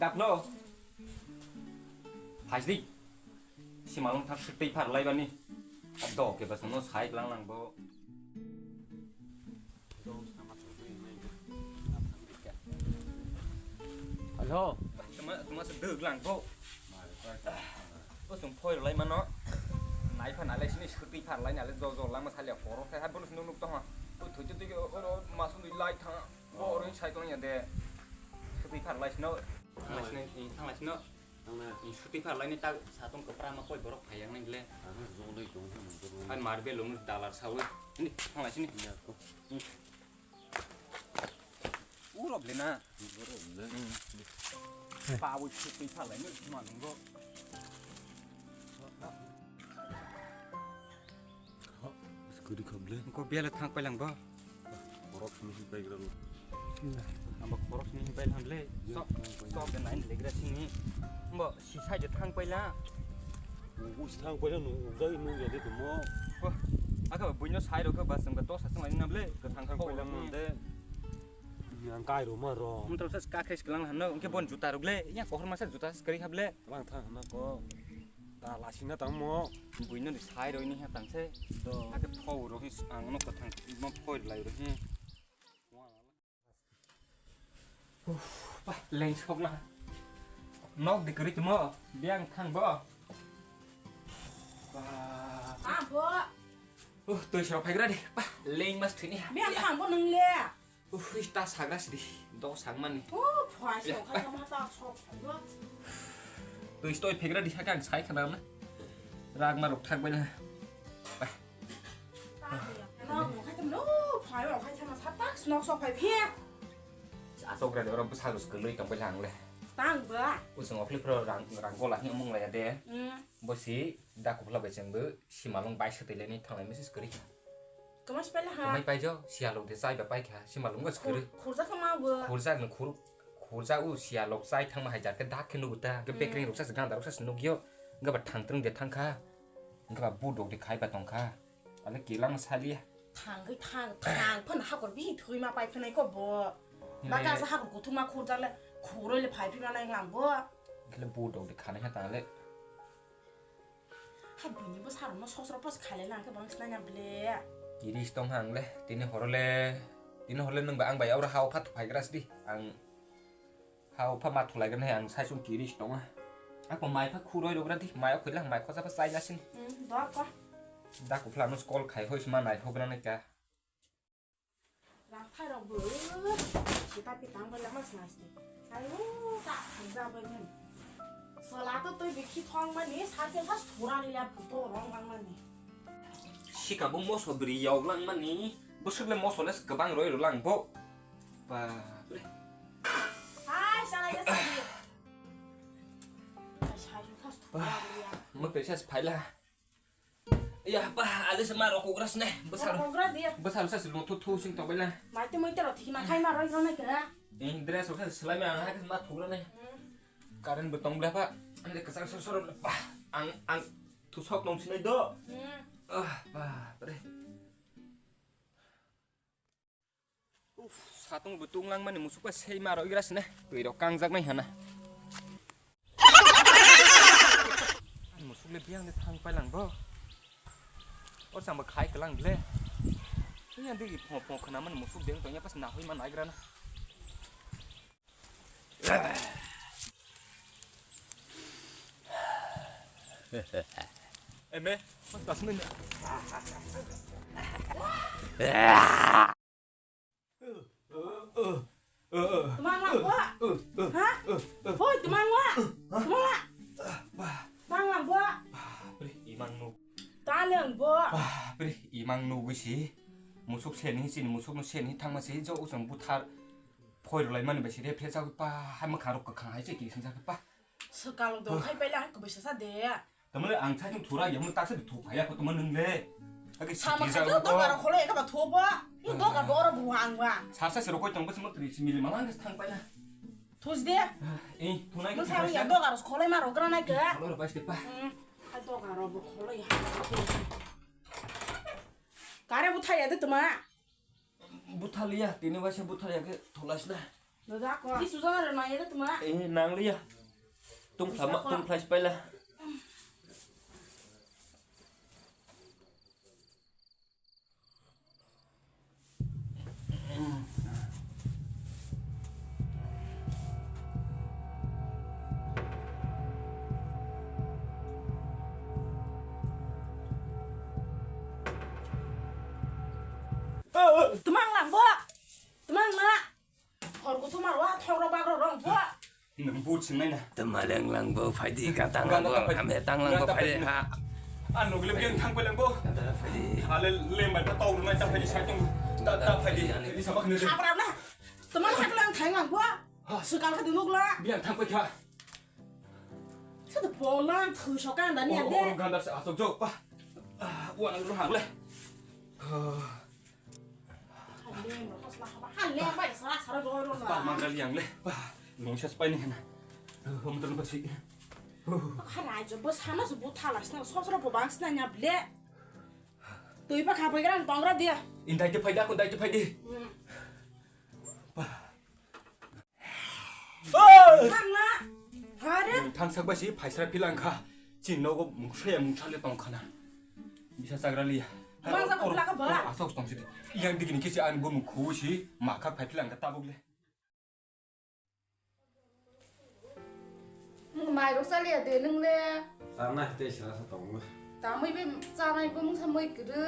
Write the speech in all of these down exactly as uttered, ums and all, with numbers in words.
Apno. Phajdi. Simalwng thang swtwi pharlaibani. Ado ke basano sai lang lang bo. Hello. Tuma, tuma se dwg lang bo. O sung phoi rwlai mano. Nai pha nalai sini swtwi pharlai nalai jo jo langma salia korok khai ha bono sini nuk tong ha. O thoi thoi o, o, o, masung dui lai thang. Bo oro sai tong ya de. Swtwi pharlai sino. Thang lai sino, thang lai sino. Ang na. Swtwi pharlaini tak satong kwpra ma koi borok phai yang nai le. Ang na jolai tong khe mung borok. Hai marbel lung dalar sawi. Ni thang lai sini. Ya ko. Uro ble na. Uro ble. Pawi swtwi pharlaini ma nungo. Kwrwi kha ble. Ko bela thang pailang bo. Khorok simi simi paigra lo. Amba khorok simi simi pailang ble. Sok, sok de nine legra sini. Bo si sai de thang paila. Nunggu si thang paila nunggu gai nung ya de tumo. Bo. Aka buino sai ro ka bas nungga to sa sung ani na ble. Ka thang thang paila nung de. Yang kai ro ma ro. Mun to sa ka khes kelang hamno. Ke bon juta rok le. Ya kohor masa juta skari hable. Lang thang hamna ko. Ta lasina tangmo. Buino ni sai roi ni ha tangse. Do. Ake phau roi ang no kwthang no phoi lai roi. Uff, pa leng sok na. Nok di kri tumo. Biang thang bo. Pa. Ah, bo. Uh, tui srok phaigra di. Pa leng mas thini. Biang thang bo nang le. Ui, ta sagra sidi, do sagmani. O, phai sok kha ma ta sok. Tui stoi phegra di sakang sai khana na. Rag ma rok thak bai na. Ba. Ta ya. Na mo khai tam no, phai rok khai tam sa tak snok sok phai phe. Asok ra de ora bwsa rus kwlwi tong bai lang le. Tang ba. Usung okli pro rang rang gola hi mung la ya de. Hmm. Bo si da kupla bai chengbo si malung bai swtwi le ni thanglai message kwrwi. Kwmai se paila ha. Kwmai paijo, siyalok de chaiba paikha, simalungo se kwrwi. Khur-, khurjak khe ma bo. Khurjak no khur-, khurjak u siyalok chai thangma hai jar khe dak khe nugo ta, hwnkhe bekreng rok sa se ganda rok sa se nugio, hwnkhe ba thang twrwng de thangkha, hwnkhe ba budok de khaiba tongkha, ale kilang saliya. Thang khe thang, thang phano hakor bihik thwima pai phwnai kho bo. Hwnle. Baka sa hakor kuthuma khurjak le, khuroi le phai phima nai lang bo. Hwnkhe le budok de khanai kha tang le. Hai buini bwsarokno sosro pos khailai lang khe bang snai na ble. Kiris tong hang le, tini horo le, tini horo le nwng ba ang bai oro ha o pha thuphaigras di. Ang ha o pha ma thulaigra hai ang sai sung kiris tong ha. Ako mai pha khuroi rogra di, mai o khwila mai khosa pha chai nasin. Hmm, dok ko. Da kufla no call khai hoi sma nai thogra nai ka. Rang phai rok bo, sita pi tang bai lama sna sti. Ayo, ta thang ja bai men. Sola to tui bikhi thong mani, sa se sa thura liya puto rong bang mani. Sika bo moso bri yau lang mani, bwswk le moso le kwbang roi rw lang bo. Ba, le. Hai, sala ya sa di. Hai, sa ju sa thura liya. Mo pesa phaila. Ya, pa, ale se ma rok kogra sne. Besar. Kogra dia. Besar sa silung thu thu sing tong bela. Mai te moi te ro thik ma khai ma roi rona kra. Ding dress rok sa silai ma hai ma thugra ne. Hmm. Current bo tong bela pa. Ande kesar sor sor pa. Ang ang thu sok tong sinai do. Hmm. Ah, pa, pre. Uff, satung bo tunglang mani musuk bai sei ma roi gra sine. Twi rok kangjak nai hana. Musuk le biang de thang pailang bo. Or chang bo khai klang ble. Yang de pho pho khna mani musuk deng tong ya pas na hoi ma nai gra na. Eme, mas tas men. Tuma lang bo? Ha? Hoi, tuma lang. Tuma lang. Tuma lang bo? Bapre, imang nuk. Ta lang bo? Bapre, imang nuk si. Musuk sen hi sini, musuk no sen hi thangma si, jo usang buthar. Phoi rwlai mani bai si re, phre chagwi pa, hai mwkhang rok kwkhang hai se kiri sing chagwi pa. Swkang dong khai paila hai kwbai sasa de. Tamale ang chaichung thura ya, mun taksa de thu phaya ko tuma nung le. Agi sama siki kha jago to ko. Dogar kholo eka ba thu bo. Ni dogar bo oro buang ba. Sarsa se rokoi tong bas mo tri si mili mama ngas thang paila. Thus de. Eh, thunai. Mun sa ya dogar kholo ma rogra nai ke. Kholo bai ste pa. Hmm. Hai dogar bo kholo ya. Kare bu thaya de tuma. Buthaliya, tini waisa buthaliya khe tholasna. Dada ko. Di sujana re nai re tuma. Eh, nang liya. Tung sama, tung flash paila. Tumang lang bo. Tumang na. Hor kuthumar wa thok rok bak rok rong bo. Nang but sinai na. Tuma leng lang bo phaidi ka tang lang bo. Ame tang lang bo phaidi ha. An nugule biang thang pelang bo. Ale lem bai ta tau nai ta phaidi sai tong. Ta ta phaidi. Ini sabak ne. Abra na. Tuma thak lang thang lang bo. Sukal kha dunuk la. Biang thang pe kha. Sa to polang thu sokan dani ande. Gandar sa asok jo pa. Wa nang ro hang le. Pa mangal yang le. Pa nungsa spai ni hena. Hom tong pa si. Harai jo bo sama su bu thala sna sosro bo bang sna nya ble. Tui pa kha pai gran tong ra dia. Indai te phai da kun dai te phai di. Pa. Thangna. Hare. Thang sak ba si phaisra philang kha. Chin nogo mungsa ya mungsa le tong khana. Bisa chagra liya. Bang sa ko laka ba. Asok tong si. Yang digini kisi an go mung khu si ma kha phai philang kha tabuk le. Mairok chaliya de nung le. Chana hite sra sa tongo. Tamui be chanai bo mungsa mui kwrwi.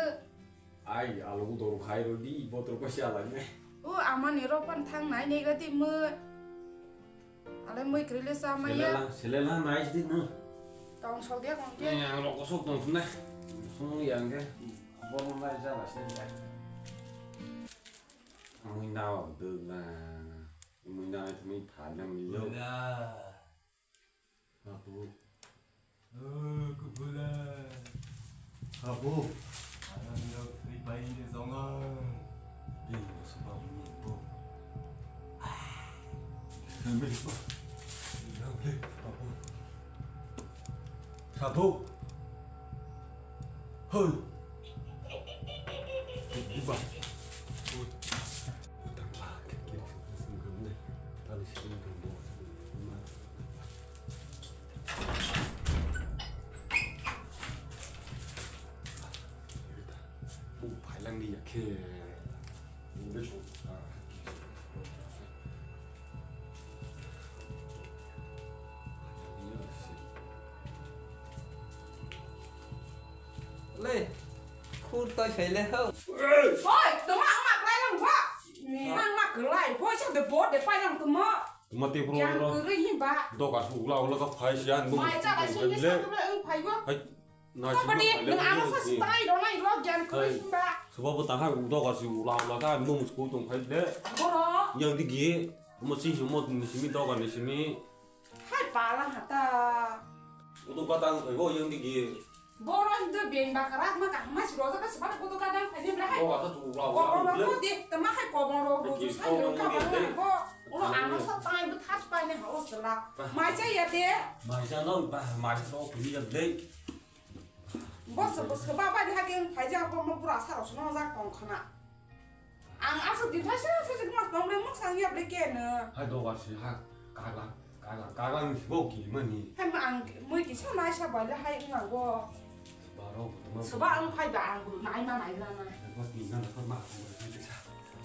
Ai, alo dor khai ro di, botol ko sia lai ne. O, amani ro pan thang nai ne ga di mui. Ale mui kwrwi le cha maya. Selela, selela nai di no. Tong sol dia kong ke. Ni ang ro ko sok tong sna. Sung yang ke. Bo mo lai ja la sna. Ang na wa de na. Mui na mi pha na mi yo. Abu. Oh, kubula. Abu. Anan yok three pain de zonga. Di, sebab ni bo. Sambil bo. Abu. Abu. Hoi. Buba. Hoi. Le, khur toi phai le ho. Oi, tongma ang mak lai lang ba. Ni ang mak lai, bo sa de bo de pai lang tongma. Tongma te pro. Yang kuru hi ba. Doka su ula ula ka phai sian bo. Mai cha ba si ni sa tu le phai ba. Hai. Na si ba de, nang ano sa si tai do nai lo yang kuru hi ba. Sebab bo tang hai doka su ula ula ka mo mus ku tong phai le. Boro. Yang di gi. Mo si mo ni simi doka ni simi. Hai pala hata. Utu ka tang phai bo yang di gi. Boro hindu beng ba karak ma kahma si roja ka sibara kudu ka dang phai ni bra hai. Bo ata tu ula ula. Kobong ro de tama hai kobong ro ro tu sai lo ka ba na bo. Ulo ano sa tai bu thas pai ne ha o sala. Mai cha ya de. Mai cha no ba mai cha to ku ya de. Bo se bo se ba ba ni ha ke phai ja bo mo pura sa ro sno ja kong khana. Ang aswk din thaisa thaisa khe mas tong le mung sang yap le ke no. Hai dogar si ha kaglang kaglang kaglang ni bo ki mani. Hai ma ang mui ki sa nai sa bai le hai ung ang go. Baro ma. Soba ang phai ba ang nai ma nai na na. Ba ni na na ma ko ma ni sa.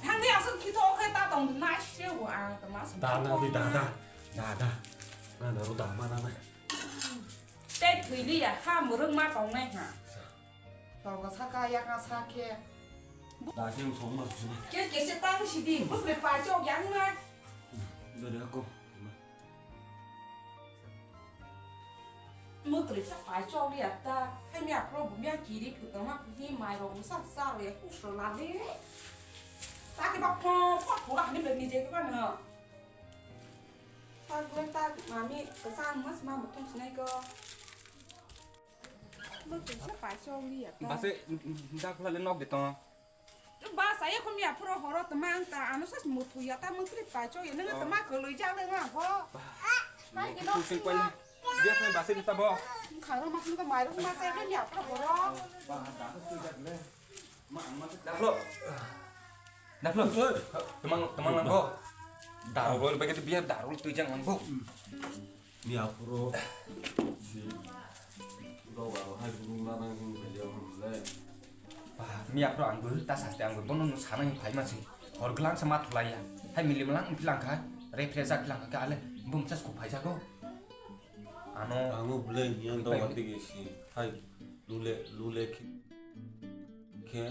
Thang di aswk ki to khe ta tong nai se wo ang ta ma sa. Da na di da da da da. Na na ro da ma na na. Tei thwi li ya ha murung ma tong nai ha. Tolgo saka yakna sa khe. Da khe wng song ma sung. Khe kese tang sidi, bwkle pai chok yang na. Dode ako. Mwtwrwi sa pai chok ya ta. Hai mi aphro bu mi a kiri phu tong ma phu hi mai rok bu sa sa le ku so la le. Ta khe ba pho pho phu ra ni le ni je khe ba no. Ta gwe ta mami ka sa mas ma mu thum sinai ko. Base, dakla le nok de tongo. Basa ye khum ya phuro horo tma ang ta ano sas muthu ya ta mutri pa cho ye nang tma koloi ja le nga ho. Kusing kwai. Dia sai base de ta bo. Kharo ma khum ko mai ro ma sai ya phuro horo. Daklo. Daklo. Temang temang lang bo. Darok loi bai khe biya darok twi jang ang bo. Ni aphuru si doga hai burung lanang hwn khaijak hwn le. Ba, mi aphuru ang bo ta saste ang bo bono no sana hwn phai ma si. Hor glang sa ma thulai ya. Hai mili malang philang kha. Re phre jak philang kha ale bum chas ko phai jago. Ano ang o bwlai ni ang doga tigi si. Hai lule lule khe. Khe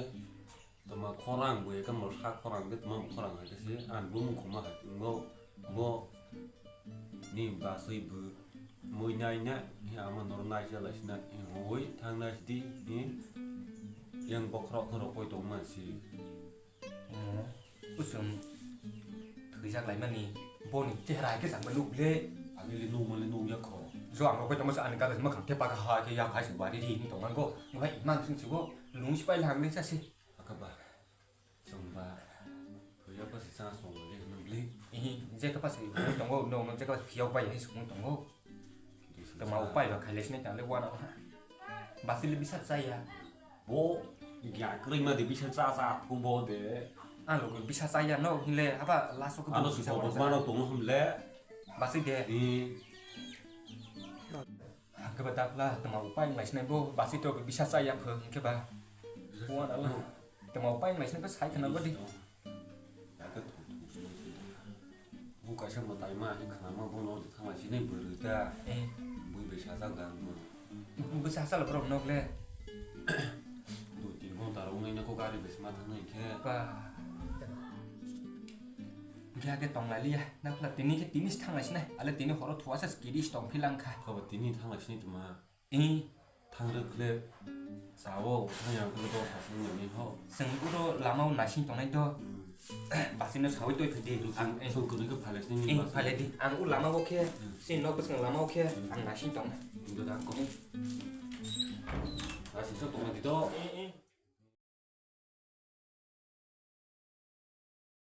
Tama khorang bo ekam mo sa khorang de tama khorang hai se an bo mung khoma hai ngo ngo ni basui bu mui nai na ni ama nor nai ja lai sina hoi thang nai di ni yang bokhro khoro koi tong man si. Usum thwijak lai mani boni chehra hai khe chang nuk le. Ani le nuk male nuk ya kho. Jo ang koi tong sa ani gala ma kham te pa ha ke ya khai su bari ri ni tong man go. Ngai mang sing si go lung si pai lang ni sa si. Akaba, chwngba, thwiya bwswk chana chwng le hwnwi bwlwi. Ihi, je khe bwswk hwnwi tongo, no, no, je khe bwswk phiyok bai hai sukung tongo. Tongma upai ba khaile sinai tang le wana ha. Basile bisa chaya. Bo, ya kwrwi ma de bisa cha cha thu bo de. Ang logo bisa chaya no, hinle haba last o khe ano bo bisa sukung wala mano cha. Tongo hwnle. Basi de. Ni. Hwnkhe ba dakla tongma upai wng lai sinai bo basi to bisa chaya phwng hwnkhe ba. Wana la. Tongma upai wng lai sinai bo sai khwna bo di. Bu kaisa mwtai ma hwn khwna ma bono thang lai sinai bwrwi ta. Eh. Bui bai sajak da ang bo. Bwsa sal borok nok le. Dui tin ghonta rok wngwi nokho gari bai se ma thang nai khe. Ba. Hwnkhe hakhe tong lai liya. Dakla tini khe tini se thang lai sinai. Ale tini horo thuasa se kiri se tong philang kha. Khobo tini thang lai sinai tuma. Ih. Thang rwk le. Sao thang yang khe dos aswk nani ho. Chwng uro lama o naising tongnai do. Hmm. Basino sawi toi thwdi. Ang, eh. Song kwrwi khe phalai sinai. Eh, phalai di. Ang u lama o khe, hmm, sini nok bwswng lama o khe, hmm, ang naising tongnai. Hindu da ko. Eh. Aswk sok tongna di do.